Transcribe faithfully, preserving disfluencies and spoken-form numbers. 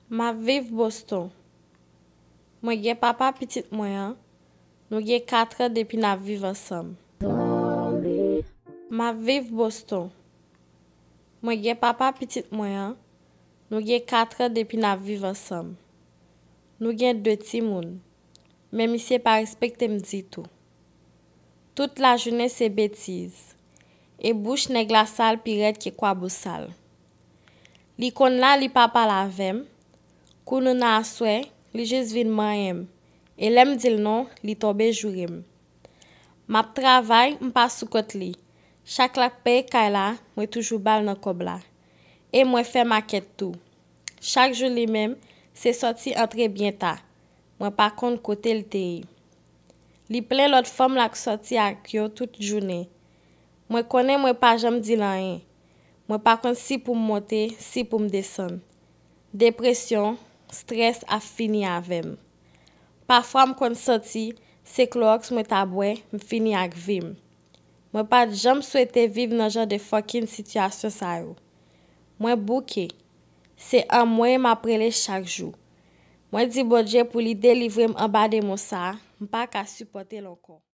M ap viv Boston. Mwen gen papa pitit mwen an. Nou gen kat an depi n ap viv ansanm. M ap viv Boston. Mwen gen papa pitit mwen an. Nou gen kat an depi n ap viv ansanm. Nou gen de timoun. Men misye pa respekte m ditou. Tout lajounen se betiz. E bouch nèg la sal pi rèd ke kwabosal. Li konn la, li pa pale avè m. Kounouna aswè, li jis vin manyen m. E lè m di l non, li tonbe joure m. M ap travay, m pa sou kont li. Chak l ap peye kay la, mwen toujou ba l nan kòb la. E mwen fè makèt tou. Chak jou li menm, se sòti antre byen ta. Mwen pa konn kote l te ye. Li plen lòt fanm l ap sòti ak yo tout jounen. Mwen konnen mwen pa janm di l anyen. Mwen pa konn si pou m monte, si pou m desann. Depresyon, strès ap fini avè m. Pafwa m konn santi se klowòks mwen ta bwè, m fini ak vi m. Mwen pa t janm swete viv nan jan de fucking sitiyasyon sa yo. Mwen bouke. Se anmwe m ap rele chak jou. Mwen di Bondye pou li delivre m anba demon sa a, m pa ka sipòte l ankò.